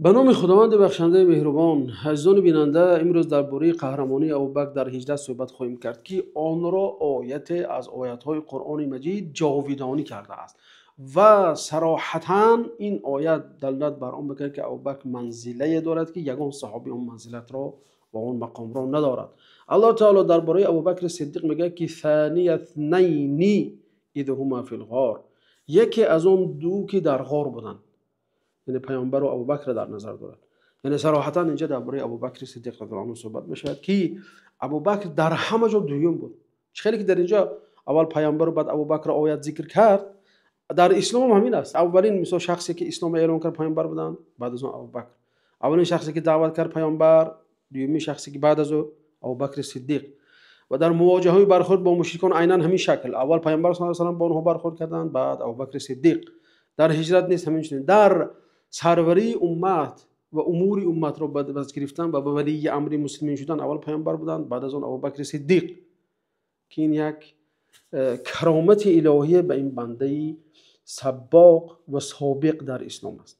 Ба номи Худованди бахшандаи меҳрубон. Азизони бинанда, имрӯз дар бораи қаҳрамонии Абубакр дар ҳиҷрат суҳбат хоҳем кард, ки онро ояте аз оятҳои Қуръони Маҷид ҷовидонӣ кардааст ва сароҳатан ин оят далолат бар он мекунад, ки Абубакр манзилае дорад, ки ягон саҳоби он манзилатро ва он мақомро надорад. Аллоҳ таоло дар бораи Абубакри Сиддиқ мегӯяд, ки ثاني اثنين إذ هما في الغار, яке аз он ду, ки дар ғор буданд, яъне паёмбару Абубакрро дар назар дорад. Яъне сароҳатан инҷа дар бораи Абубакри Сиддиқ радиаллоҳу анҳу суҳбат мешавад, ки Абубакр дар ҳама ҷо дуюм буд. Чӣ хеле ки дар инҷо аввал паёмбару баъд Абубакрро оят зикр кард, дар ислом ҳам ҳамин аст. Аввалин, мисол, шахсе ки исломро эълон кард, паёмбар буданд, баъд аз он Абубакр. Аввалин шахсе ки даъват кард, паёмбар, дуюмин шахсе ки баъд аз ӯ, Абубакри Сиддиқ. Ва дар мувоҷаҳаи бархӯрд бо мушрикон айнан ҳамин шакл: аввал паёмбар с салам бо онҳо бархӯрд карданд, баъд Абубакри Сиддиқ. Дар ҳиҷрат нест ҳамин чунин. Дар сарварии уммат ва умури умматро ба даст гирифтан ва ба валии амри муслимин шудан аввал паёмбар буданд, баъд аз он Абубакри Сиддиқ, ки ин як каромати илоҳия ба ин бандаи саббоқ ва собиқ дар ислом аст.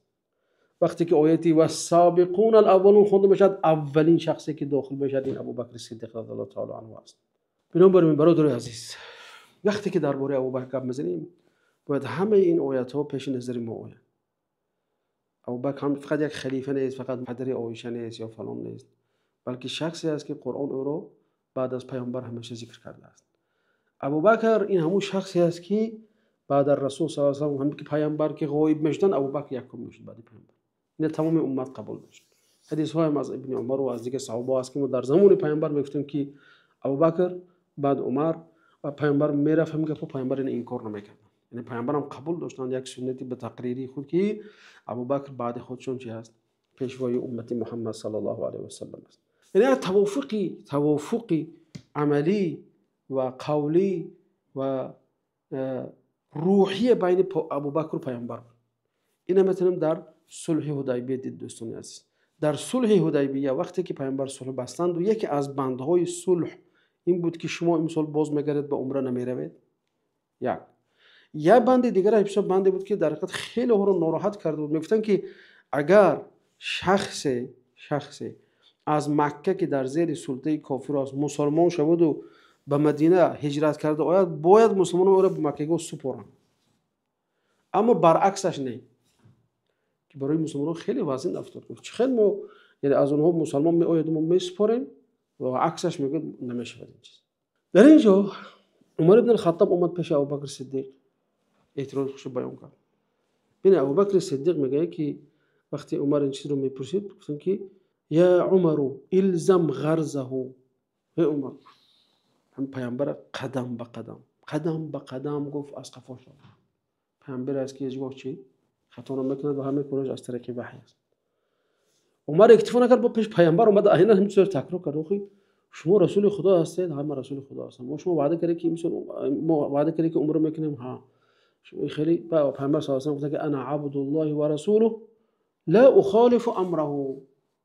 Вақте ки ояти والسابقون الأولون хонда мешавад, аввалин шахсе ки дохил мешавад, ин Абубакри Сиддиқ радиаллоҳу таоло анҳу аст. Бинобар ин, бародари азиз, вақте ки дар бораи Абубакр гап мезанем, бояд ҳамаи ин оятҳо пеши назари мо ояд. Абубакр ҳам фақат як халифа нест, фақат падари Оиша нест ё фалон нест, балки шахсе аст, ки Қуръон ӯро баъд аз паёмбар ҳамеша зикр кардааст. Абубакр ин ҳамун шахсе аст, ки баъд аз Расул с салам, ҳам ки паёмбар ки ғоиб мешуданд, Абубакр якум мешуд баъди паёмбар. Ина тамоми уммат қабул дошт. Ҳадисҳоям аз Ибни Умар ва аз дигар саҳобаҳо аст, ки мо дар замони паёмбар мегуфтем, ки Абубакр, баъд Умар, ва паёмбар мерафт, ҳамин гапҳо паёмбар ина инкор намекарданд. Яъне паёмбарам қабул доштанд як суннати ба тақририи худ, ки Абубакр баъди худшон чи ҳаст? Пешвои уммати Муҳаммад саллаллоҳу алайҳи васалам аст. Яъне як тавофуқи амалӣ ва қавлӣ ва рӯҳия байни Абубакру паёмбар буд. Ина метавонем дар сулҳи Ҳудайбия дид. Дӯстони азиз, дар сулҳи Ҳудайбия, вақте ки паёмбар сулҳ бастанду, яке аз бандҳои сулҳ ин буд, ки шумо имсол боз мегардед, ба умра намеравед. Як банди дигар ҳисоб банде буд, ки дар ҳақиқат хеле онҳоро нороҳат карда буд. Мегуфтанд, ки агар шахсе аз Макка, ки дар зери султаи кофиро аст, мусалмон шаваду ба Мадина ҳиҷрат карда ояд, бояд мусулмонон ӯро ба маккагиҳо супоранд, аммо баръаксаш не, ки барои мусулмонон хеле вазин афтод. Гуфт, чӣ хел мо, яъне аз онҳо мусалмон меояд, мо месупорем ва аксаш мегӯяд, намешавад ин чиз. Дар ин ҷо Умар ибн Алхаттоб омад пеши Абубакр Сиддиқ, эътирози худшо баён кард. Бин, Абубакри Сиддиқ мегӯяд, ки вақте Умар ин чизро мепурсид, гуфтанд, ки يا عمر الزم غرزه. Эй Умар, ҳам паямбара қадам ба қадам, қадам ба қадам гуфт, аз қафо шуд. Паямбар аст, ки ҳеҷгоҳ чи хато намекунад ва ҳамаи кораш аз тариқи ваҳй аст. Умар иктифо накард, бо пеш паямбар омада, айнан ҳамин чизро такрор кард. Охи, шумо расули Худо ҳастед. Ҳама расули Худо ҳастам. Мо шумо ваъда кардем, ки имсол мо ваъда кардем, ки умра мекунем. Ҳа, хеле паямбар с салам гуфта, ки أنا عبد الله ورسوله لا أخالف أمره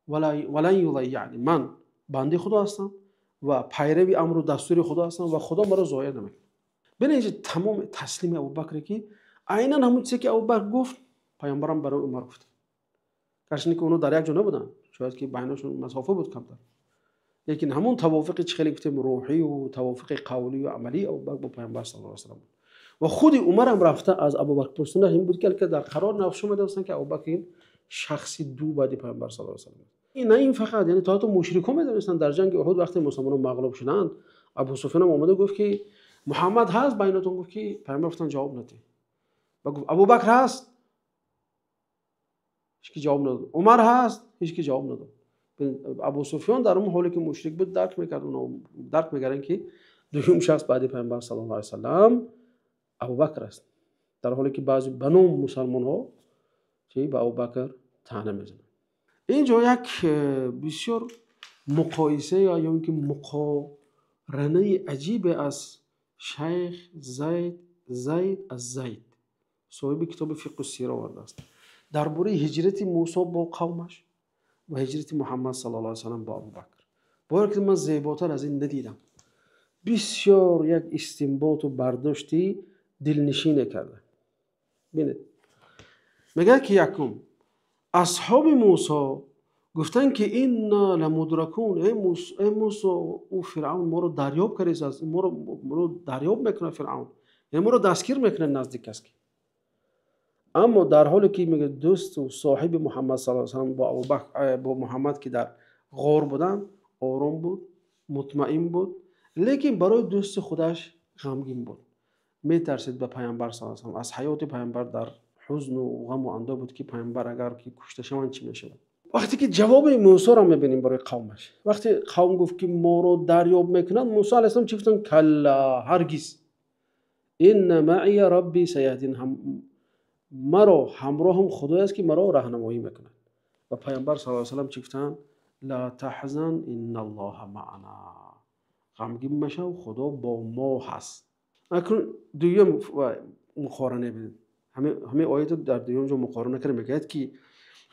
ولن يضيعني. Ман бандаи Худо ҳастам ва пайрави амру дастури Худо ҳастам ва Худо маро зоя намекунад. Бинед, инҷа тамоми таслими Абубакре, ки айнан ҳамун чизе, ки Абубакр гуфт, паямбарам барои Умар гуфт. Гарчанде ки онҳо дар як ҷо набуданд, шояд ки байнашон масофа буд камтар, лекин ҳамон тавофуқи, чӣ хеле гуфтем, рӯҳию тавофуқи қавлию амалии Абубакр бо паямбар саллаллоҳу алайҳи васаллам буд. Ва худи Умарам рафта аз Абубакр пурсида ин буд, ки дар қарор нафшо медонистанд, ки Абубакр ин шахси ду баъди паямбар саллаллоҳу алайҳи васаллам. На ин фақат, яъне то ҳатто мушрикҳо медонистанд. Дар ҷанги Уҳуд, вақте мусалмонон мағлуб шуданд, Абу Суфёнам омада гуфт, ки Муҳаммад ҳаст байнатон? Гуфт, ки паямбар гуфтанд, ҷавоб надиҳ. Ва гуфт, Абубакр ҳаст? Ҳеҷ ки ҷавоб надод. Умар ҳаст? Ҳеҷ ки ҷавоб надод. Абу Суфён дар он ҳоле ки мушрик буд, дарк мекард, дарк мекарданд, ки дуюм шахс баъди паямбар саллаллоҳу алайҳи васаллам Абубакр аст, дар ҳоле ки баъзе ба ном мусалмонҳо ки ба Абубакр таъна мезананд. Ин ҷо як бисёр муқоиса ё ин ки муқоранаи аҷибе аз шайх Зайд аз Зайд, соҳиби китоби Фиқҳу сира, овардааст дар бораи ҳиҷрати Мусо бо қавмаш ва ҳиҷрати Муҳаммад саллаллоҳу алайҳи васаллам бо Абубакр. Бовар кунед, ман зеботар аз ин надидам. Бисёр як истинботу бардошти дилнишине карда. Бинед, мегӯяд, ки якум Асҳоби Мусо гуфтанд, ки инна ламудракун, эй Мусо, ӯ Фиръавн моро дарёб кардааст, моро дарёб мекунад Фиръавн, яъне моро дастгир мекунад наздик аст. Аммо дар ҳоле ки мегӯяд дӯсту соҳиби Муҳаммад саллаллоҳу алайҳи васаллам бо Абубакр, бо Муҳаммад, ки дар ғор буданд, ором буд, мутмаин буд, лекин барои дӯсти худаш ғамгин буд, метарсид ба Пайғамбар саллаллоҳу алайҳи васаллам, аз ҳаёти Пайғамбар дар ҳузну ғаму андӯҳ буд, ки Пайғамбар агар ки кушта шаванд чӣ мешавад. Вақте ки ҷавоби Мусоро мебинем барои қавмаш, вақте қавм гуфт, ки моро дарёб мекунанд, Мусо алайҳиссалом чӣ гуфтанд? Калла, ҳаргиз, инна маъия рабби саяҳдин, маро ҳамроҳам Худое аст, ки маро раҳнамоӣ мекунад. Ва Пайғамбар саллаллоҳу алайҳи васаллам чӣ гуфтанд? Ла таҳзан инналлоҳа маъана, ғамгин машав, Худо бо мо ҳаст. Акнун дуюм муқорана бинед, ҳамин оятро дар дуюм ҷо муқорана карда мегӯяд, ки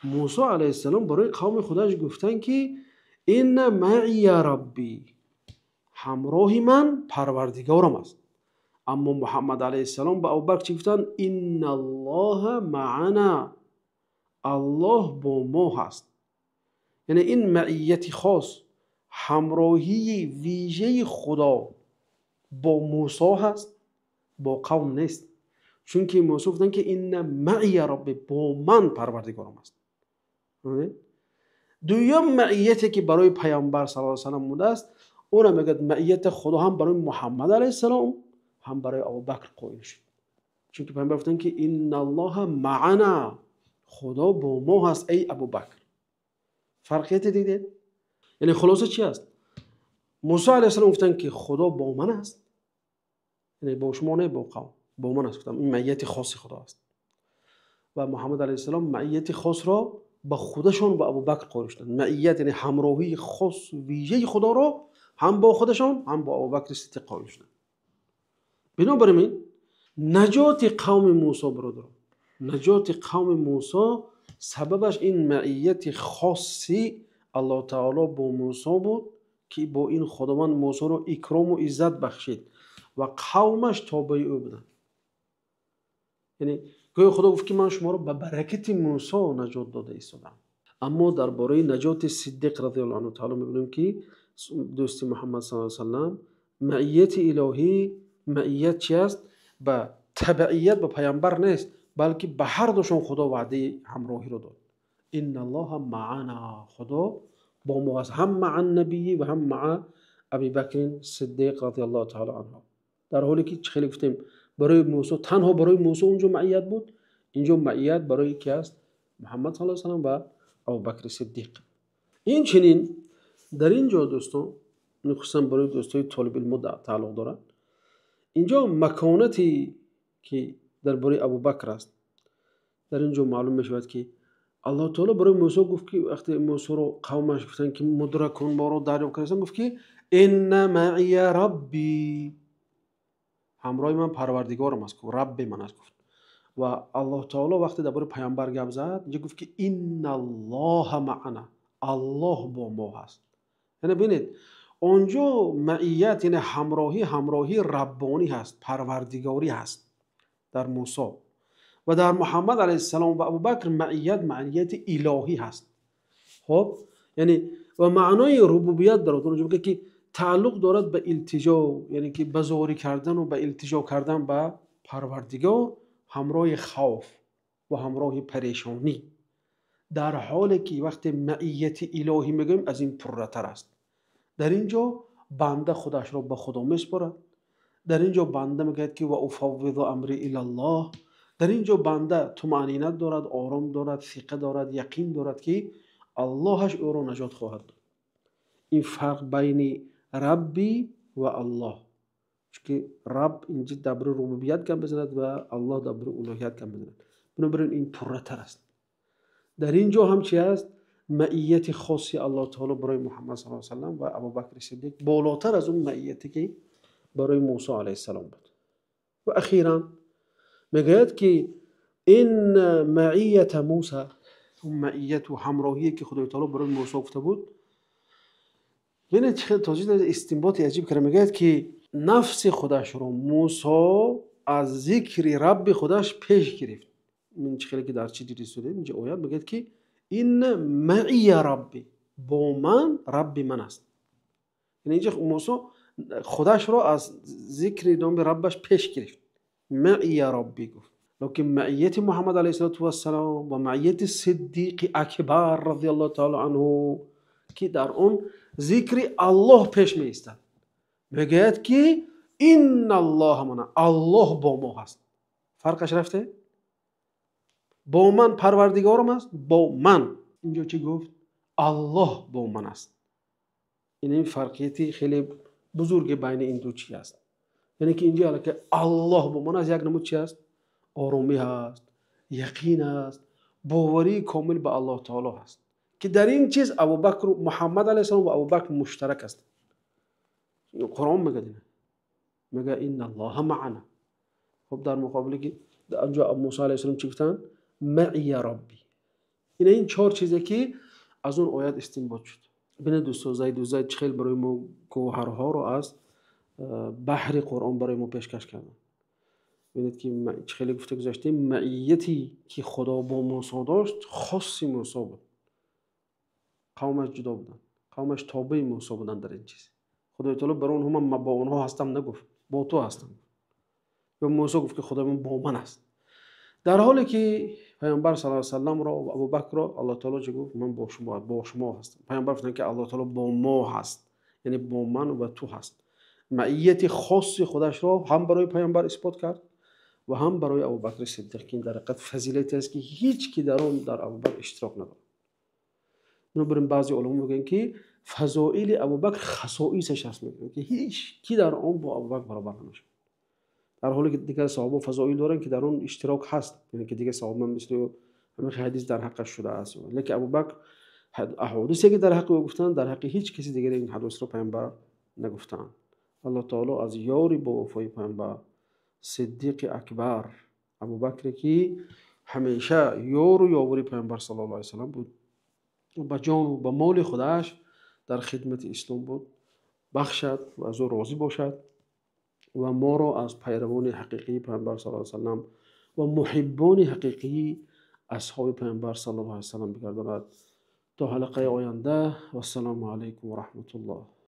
Мусо алайҳиссалом барои қавми худаш гуфтанд, ки инна маъия рабби, ҳамроҳи ман парвардигорам аст. Аммо Муҳаммад алайҳиссалом ба Абубакр чӣ гуфтанд? Инналлоҳа маъана, Аллоҳ бо мо ҳаст. Яъне ин маъияти хос, ҳамроҳии вижаи Худо бо Мусо ҳаст, бо қавм нест. Чунки Мусо гуфтанд, ки инна маъия рабби, бо ман парвардигорам аст. Дуюм маъияте, ки барои Пайғамбар саллаллоҳу алайҳи васаллам будааст, ӯро мегӯяд маъияти Худо ҳам барои Муҳаммад алайҳиссалом, ҳам барои Абубакр қоил шуд. Чунки Пайғамбар гуфтанд, ки инналлоҳа маъана, Худо бо мо ҳаст, эй Абубакр. Фарқияте дидед? Яъне хулоса чи аст? Мусо алайҳиссалом гуфтанд, ки Худо бо ман аст, яъне бо шумо не, бо қавм, бо ман аст. Гуфтам ин маъияти хоси Худо аст. Ва Муҳаммад алайҳиссалом маъияти хосро ба худашон ба Абубакр қоил шуданд. Маъият яъне ҳамроҳии хос вижаи Худоро ҳам бо худашон, ҳам бо Абубакри Сиддиқ қоил шуданд. Бинобар ин наҷоти қавми Мусо, бародарон, наҷоти қавми Мусо сабабаш ин маъияти хоси Аллоҳ таоло бо Мусо буд, ки бо ин Худованд Мусоро икрому иззат бахшид ва қавмаш тобеи ӯ буданд. Яъне гӯё Худо гуфт, ки ман шуморо ба баракати Мусо наҷот дода истодам. Аммо дар бораи наҷоти Сиддиқ радиаллоҳу анҳу таоло мебинем, ки дӯсти Муҳаммад саллаллоҳу алайҳи васаллам маъияти илоҳӣ, маъият чи аст? Ба табаият ба Пайғамбар нест, балки ба ҳар душон Худо ваъдаи ҳамроҳиро дод. Инналлоҳа маъана, Худо бо мо аст, ҳам маа набийи ва ҳам маа Аби Бакрин Сиддиқ радиаллоҳу таоло анҳу. Дар ҳоле ки чӣ хеле гуфтем, барои Мусо, танҳо барои Мусо унҷо маъият буд, инҷо маъият барои ки аст? Муҳаммад саллаллоҳу алайҳи васаллам ва Абубакри Сиддиқ. Инчунин дар ин ҷо дӯстон, хусусан барои дӯстои толибилму тааллуқ дорад, инҷо маконате ки дар бораи Абубакр аст, дар ин ҷо маълум мешавад, ки Аллоҳ таоло барои Мусо гуфт, ки вақте Мусоро қавмаш гуфтанд, ки мудракун, моро дарёб карданд, гуфт, ки инна маъия рабби, ҳамроҳи ман парвардигорам аст, гуфт, Рабби ман аст, гуфт. Ва Аллоҳ таоло вақте дар бораи Пайғамбар гап зад, инҷо гуфт, ки инналлоҳа маъана, Аллоҳ бо мо ҳаст. Яъне бинед, онҷо маъият, яъне ҳамроҳӣ, ҳамроҳии раббонӣ ҳаст, парвардигорӣ ҳаст дар Мусо. Ва дар Муҳаммад алайҳиссалом ва Абубакр маъият, маъияти илоҳӣ ҳаст. Яъне ва маънои рубубият дар онҷо мегӯяд, ки тааллуқ дорад ба илтиҷо, яъне ки ба зорӣ кардан ва ба илтиҷо кардан ба Парвардигор ҳамроҳи хавф ва ҳамроҳи парешонӣ. Дар ҳоле ки вақте маъияти илоҳӣ мегӯем, аз ин пурратар аст. Дар ин ҷо банда худашро ба Худо месупорад. Дар ин ҷо банда мегӯяд, ки ва уфаввизу амри илаллоҳ. Дар ин ҷо банда туманинат дорад, ором дорад, сиқа дорад, яқин дорад, ки Аллоҳаш ӯро наҷот хоҳад дод. Ин фарқ байни Рабби ва Аллоҳ. Чунки Рабб инҷо дар бораи рубубият гап мезанад ва Аллоҳ дар бораи улуҳият гап мезанад. Бинобар ин ин пурратар аст. Дар ин ҷо ҳам чи аст? Маъияти хоси Аллоҳ таоло барои Муҳаммад саллаллоҳу алайҳи васаллам ва Абубакри Сиддиқ болотар аз он маъияте, ки барои Мусо алайҳиссалом буд. Ва ахиран мегӯяд, ки ин маъията Муса, он маъияту ҳамроҳие, ки Худои таоло барои Мусо гуфта буд, бинед чӣ хел тоҷик истинботи аҷиб карда, мегӯяд, ки нафси худашро Мусо аз зикри Рабби худаш пеш гирифт. Ин чӣ хеле ки дар чӣ диди суред, инҷо оят мегӯяд, ки Инна маия рабби, бо ман Рабби ман аст. Яъне инҷа Мусо худашро аз зикри номи Раббаш пеш гирифт. Маия рабби гуфт. Лекин маияти Муҳаммад алайҳиссалоту вассалом ва маияти Сиддиқи Акбар разияллоҳу таоло анҳу, ки дар он зикри Аллоҳ пеш меистад, мегӯяд ки инналлоҳа маъана, Аллоҳ бо мо ҳаст. Фарқаш рафте? Бо ман Парвардигорам аст, бо ман. Инҷо чӣ гуфт? Аллоҳ бо ман аст. Ин фарқияти хеле бузурге байни ин ду чӣ аст. Яъне ки инҷо аллакай Аллоҳ бо ман аст, як намуд чӣ аст? Оромӣ ҳаст, яқин аст, боварии комил ба Аллоҳ таоло ҳаст, ки дар ин чиз Абубакр, Муҳаммад алайҳиссалом ва Абубакр муштарак аст. Қуръон мегӯяд ина, мегӯяд инналлоҳа маъана. Хуб, дар муқобиле ки анҷо Мусо алайҳиссалом чӣ гуфтанд? Маия рабби. Ина ин чор чизе ки аз он оят истинбот шуд. Бинед дӯсто, Зайду Зайд чӣ хел барои мо гавҳарҳоро аз баҳри Қуръон барои мо пешкаш карданд. Бинед ки чӣ хеле гуфта гузаштем, маияте ки Худо бо Мусо дошт хоси Мусо буд. Қавмаш ҷудо буданд, қавмаш тобеи Мусо буданд дар ин чиз. Худои таоло барои онҳо ман бо онҳо ҳастам нагуфт, бо ту ҳастам. Ё Мусо гуфт ки Худои ман бо ман аст. Дар ҳоле ки Паёмбар саллаллоҳу алайҳи васалламро ва Абубакрро Аллоҳ таоло чӣ гуфт? Ман бо шумо ҳастам. Паёмбар гуфтанд ки Аллоҳ таоло бо мо ҳаст, яъне бо ман ва ту ҳаст. Маияти хоси худашро ҳам барои Паёмбар исбот кард ва ҳам барои Абубакри Сиддиқ, ки ин дар ҳақиқат фазилате аст ки ҳеҷ ки дар он дар Абубакр иштирок надорад. Бинобар ин баъзе уламо мегӯянд ки фазоили Абубакр хасоисаш аст, мегӯянд ки ҳеҷ ки дар он бо Абубакр баробар намешавад. Дар ҳоле ки дигар саҳоба фазоил доранд ки дар он иштирок ҳаст, яъне ки дигар саҳоба мисли ҳамин ҳадис дар ҳаққаш шудааст. Лекин Абубакр аҳодисе ки дар ҳаққи ӯ гуфтанд, дар ҳаққи ҳеҷ каси дигаре ин ҳадисро Паёмбар нагуфтаанд. Аллоҳ таоло аз ёри бовафои Паёмбар Сиддиқи Акбар Абубакре ки ҳамеша ёру ёвари Паёмбар саллаллоҳу алайҳи васаллам буд, ба ҷону ба моли худаш дар хидмати ислом буд, бахшад ва аз ӯ розӣ бошад ва моро аз пайравони ҳақиқии Паёмбар саллаллоҳу алайҳи васаллам ва муҳиббони ҳақиқии асҳоби Паёмбар саллаллоҳу алайҳи васаллам бигардонад. То ҳалақаи оянда, вассалому алайкум ва раҳматуллоҳ.